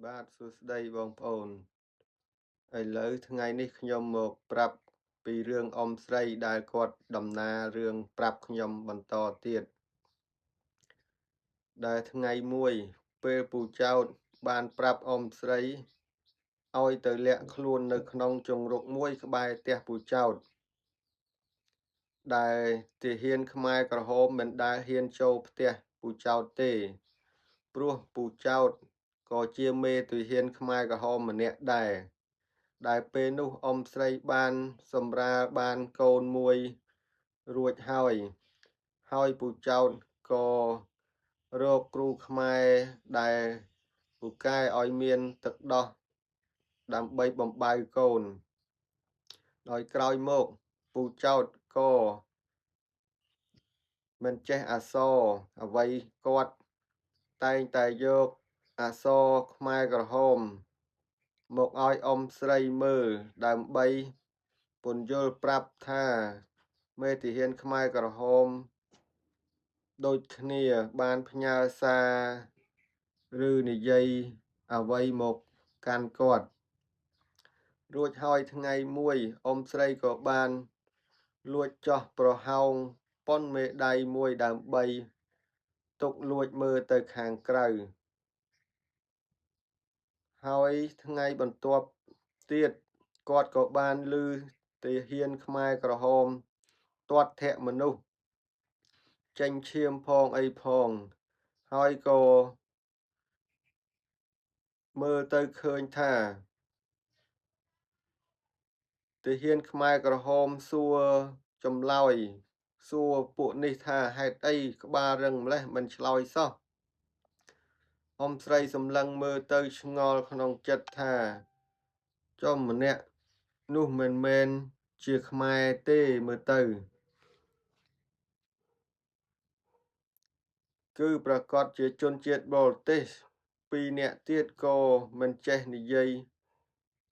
បាទសួស្តីបងប្អូនឥឡូវថ្ងៃនេះខ្ញុំមកប្រាប់ពីរឿងអ៊ំស្រីដែលគាត់ដំណើររឿងប្រាប់ខ្ញុំបន្តទៀតដែលថ្ងៃមួយពេលពូចោតបានប្រាប់អ៊ំស្រីឲ្យទៅលាក់ខ្លួននៅក្នុងជង្រុកមួយក្បែរផ្ទះពូចោតដែលទាហានខ្មែរក្រហមមិនដែលហ៊ានចូលផ្ទះពូចោតទេព្រោះពូចោតក៏ជាមេទាហានខ្មែរក្រហមម្នាក់ដែរដែលពេលនោះអ៊ំស្រីបានសម្រាលបានកូនមួយរួចហើយហើយពូចោតក៏រកគ្រូខ្មែរដែលពូកែឲ្យមានទឹកដោះដើម្បីបំបៅកូនដោយក្រោយមកពូចោតក៏មិនចេះអក្សរអ្វីគាត់តែងតែយកអក្សរខ្មែរក្រហមមកឲ្យអ៊ំស្រីមើលដើម្បីពន្យល់ប្រាប់ថាមេទាហានខ្មែរក្រហមដូចគ្នាបានផ្ញើសារឬនិយាយអ្វីមកកាន់គាត់រួចហើយថ្ងៃមួយអ៊ំស្រីក៏បានលួចចោះប្រហោងប៉ុនមេដៃមួយដើម្បីទុកលួចមើលទៅខាងក្រៅហើយថ្ងៃបន្ទាប់ទៀតគាត់ក៏បានឮទាហានខ្មែរក្រហមទាត់ធាក់មនុស្សចេញឈាមផងអីផងហើយក៏មើលទៅឃើញថាទាហានខ្មែរក្រហមសួរចម្លើយសួរពួកនេះថាហេតុអីក្បាលរឹងម្លេះមិនឆ្លើយសោះអ៊ំស្រីសម្លឹងមើលទៅឆ្ងល់ក្នុងចិត្តថាចំម្នាក់នោះមិនមែនជាខ្មែរទេមើលទៅគឺប្រកាសជាជនជាតិបរទេសពីរនាក់ទៀតក៏មិនចេះនិយាយ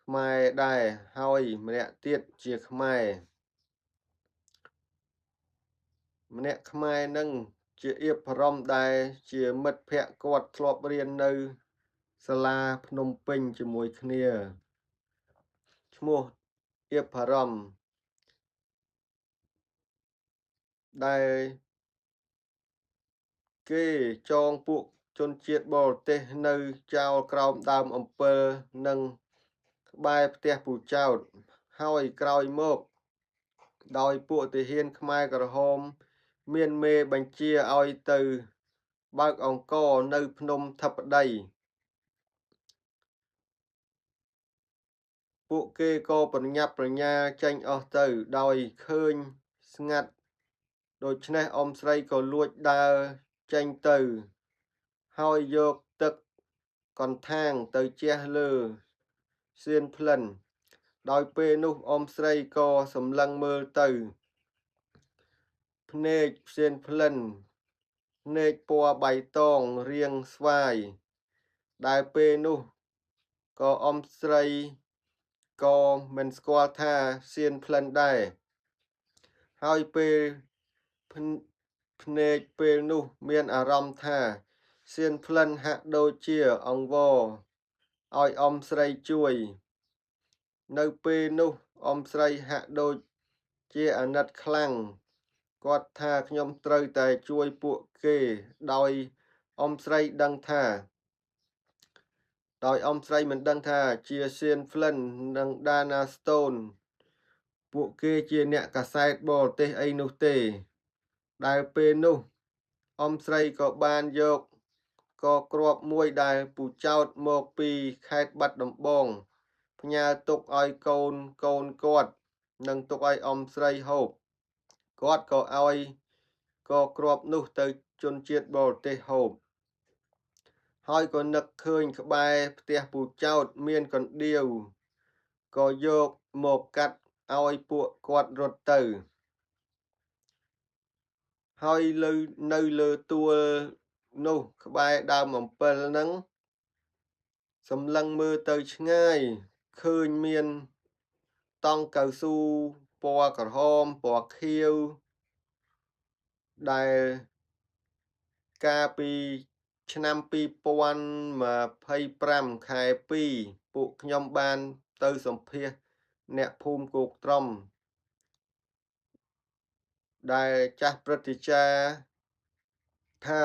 ខ្មែរដែរហើយម្នាក់ទៀតជាខ្មែរម្នាក់ខ្មែរនឹងជាអៀបផរំដែលជាមិត្តភក្តិគាត់ធ្លាប់រៀននៅសាលាភ្នំពេញជាមួយគ្នាឈ្មោះអៀបផរំដែលគេចងពួកជនជាតិបរទេសនៅចោលក្រោមដើមអំពិលនិងក្បែរផ្ទះពូចោតហើយក្រោយមកដោយពួកទាហានខ្មែរក្រហមមានមេបញ្ជាឲ្យទៅបើកអង្គរនៅភ្នំធិបតីពួកគេក៏ប្រញាប់ប្រញាចេញអស់ទៅដោយឃើញស្ងាត់ដូច្នេះអ៊ំស្រីក៏លួចដើរចេញទៅហើយយកទឹកកន្ធាងទៅជះលើសៀនផ្លិនដោយពេលនោះអ៊ំស្រីក៏សម្លឹងមើលទៅភ្នែកសៀនផ្លិនភ្នែកពណ៌បៃតងរាងស្វាយដែលពេលនោះក៏អ៊ំស្រីក៏មិនស្គាល់ថាសៀនផ្លិនដែរហើយពេលភ្នែកពេលនោះមានអារម្មណ៍ថាសៀនផ្លិនហាក់ដូចជាអង្វរឲ្យអ៊ំស្រីជួយនៅពេលនោះអ៊ំស្រីហាក់ដូចជាអាណិតខ្លាំងគាត់ថាខ្ញុំត្រូវតែជួយពួកគេដោយអ៊ំស្រីដឹងថាដោយអ៊ំស្រីមិនដឹងថាជាសៀនហ្វ្លិននិងដាណាស្តូនពួកគេជាអ្នកកាសែតបរទេសអីនោះទេដែលពេលនោះអ៊ំស្រីក៏បានយកក៏គ្រាប់មួយដែលពូចោតមកពីខេត្តបាត់ដំបងផ្ញើទុកឲ្យកូនគាត់និងទុកឲ្យអ៊ំស្រីហូបគាត់ក៏ឲ្យក៏គ្រាប់នោះទៅជនជាតិបរទេសហូបហើយក៏នឹកឃើញក្បែរផ្ទះពូចោតមានកណ្ដៀវក៏យកមកកាត់ឲ្យពួកគាត់រត់ទៅហើយនៅលើទួលនោះក្បែរដើមអំពិលនឹងសម្លឹងមើលទៅឆ្ងាយឃើញមានតង់កៅស៊ូពណ៌ក្រហមពណ៌ខៀវដែលកាលពី ឆ្នាំ2025ខែ2ពួកខ្ញុំបានទៅសម្ភាសអ្នកភូមិគោកត្រំដែលចាស់ព្រឹទ្ធាចារ្យថា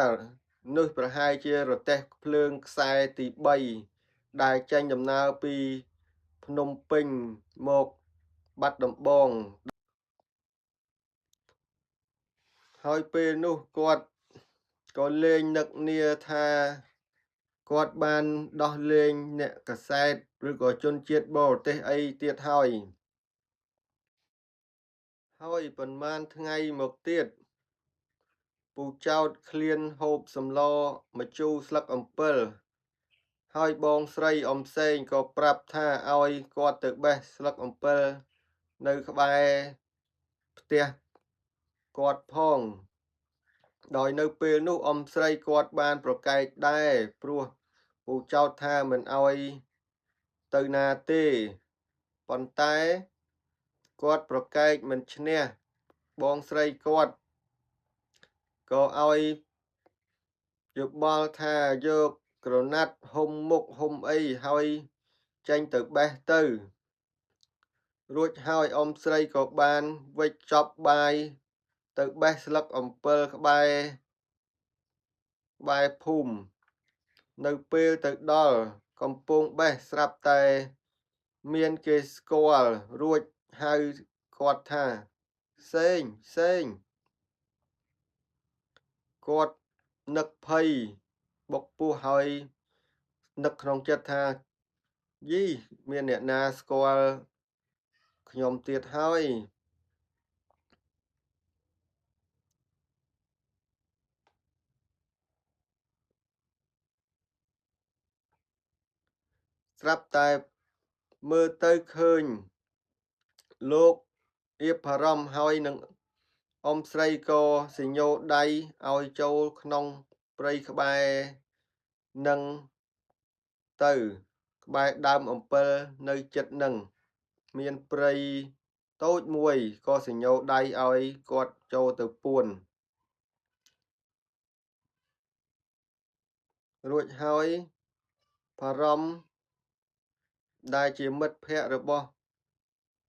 នោះប្រហែលជារទេះភ្លើងខ្សែទី3ដែលចេញដំណើរពីភ្នំពេញមកបាត់ដំបងហើយពេលនោះគាត់ក៏លេងនឹកនាថាគាត់បានដោះលែងអ្នកកាសែតឬក៏ជនជាតិបរទេសអីទៀតហើយហើយប៉ុន្មានថ្ងៃមកទៀតពូចោតឃ្លានហូបសម្លម្ជូរស្លឹកអំពិលហើយបងស្រីអំសេងក៏ប្រាប់ថាឲ្យគាត់ទៅបេះស្លឹកអំពិលនៅក្បែរផ្ទះគាត់ផងដោយនៅពេលនោះអំស្រីគាត់បានប្រកែកដែរព្រោះពូចោតថាមិនឲ្យទៅណាទេប៉ុន្តែគាត់ប្រកែកមិនឈ្នះបងស្រីគាត់ក៏ឲ្យយោបល់ថាយកក្រណាត់ហុំមុខហុំអីហើយចេញទៅបេះទៅរួចហើយអ៊ំស្រីក៏បានវេចចប់បាយទៅបេះស្លឹកអំពិលក្បែរភូមិនៅពេលទៅដល់កំពុងបេះស្រាប់តែមានគេស្គាល់រួចហៅគាត់ថាសេងសេងគាត់នឹកភ័យបុកពោះហើយនឹកក្នុងចិត្តថាយីមានអ្នកណាស្គាល់ខ្ញុំទៀតហើយស្រាប់តែមើលទៅឃើញលោកអៀបបារម្ភហើយនឹងអ៊ំស្រីក៏សញ្ញោដៃឲ្យចូលក្នុងព្រៃក្បែរនឹងទៅក្បែរដើមអំពិលនៅចិត្តនឹងមានព្រៃតូចមួយក៏សញ្ញោដៃឲ្យគាត់ចូលទៅពួនរួចហើយបារម្ភដែលជាមិត្តភក្តិរបស់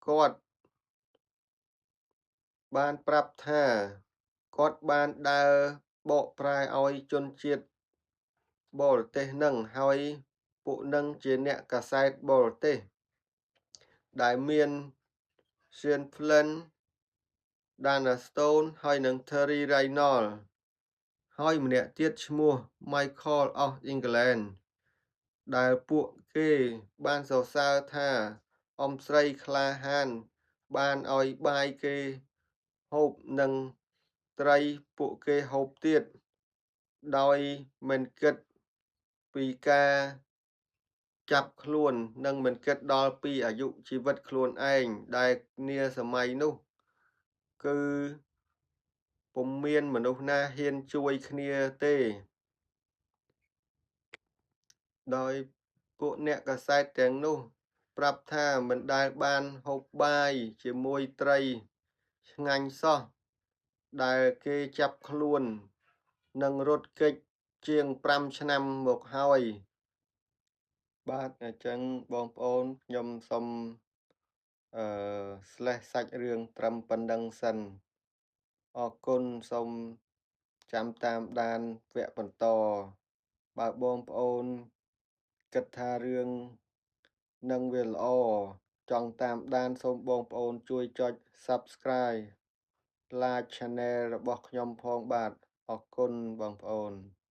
គាត់បានប្រាប់ថាគាត់បានដើរបកប្រែឲ្យជនជាតិបរទេសនឹងហើយពួកនឹងជាអ្នកកាសែតបរទេសដែលមាន Sean Flynn Dana Stone ហើយនិង Terry Reynolds ហើយម្នាក់ទៀតឈ្មោះ Michael of England ដែលពួកគេបានសរសើរថាអ៊ំស្រីក្លាហានបានឲ្យបាយគេហូបនិងត្រីពួកគេហូបទៀតដោយមិនគិតពីការចាប់ខ្លួននិងមិនគិតដល់ពីអាយុជីវិតខ្លួនឯងដែលនាសម័យនោះគឺពុំមានមនុស្សណាហ៊ានជួយគ្នាទេដោយពួកអ្នកកាសែតទាំងនោះប្រាប់ថាមិនដែលបានហូបបាយជាមួយត្រីឆ្ងាញ់សោះដែលគេចាប់ខ្លួននិងរត់គេចជាង5ឆ្នាំមកហើយបាទអញ្ចឹងបងប្អូនខ្ញុំសូមស្លេះសាច់រឿងត្រឹមប៉ុណ្្នឹងសិនអរគុណសូមចាំតាមដានវគ្គបន្តបើបងប្អូនគិតថារឿងនឹងវាល្អចង់តាមដានសូមបងប្អូនជួយចុច Subscribe Like Channel របស់ខ្ញុំផងបាទអរគុណបងប្អូន។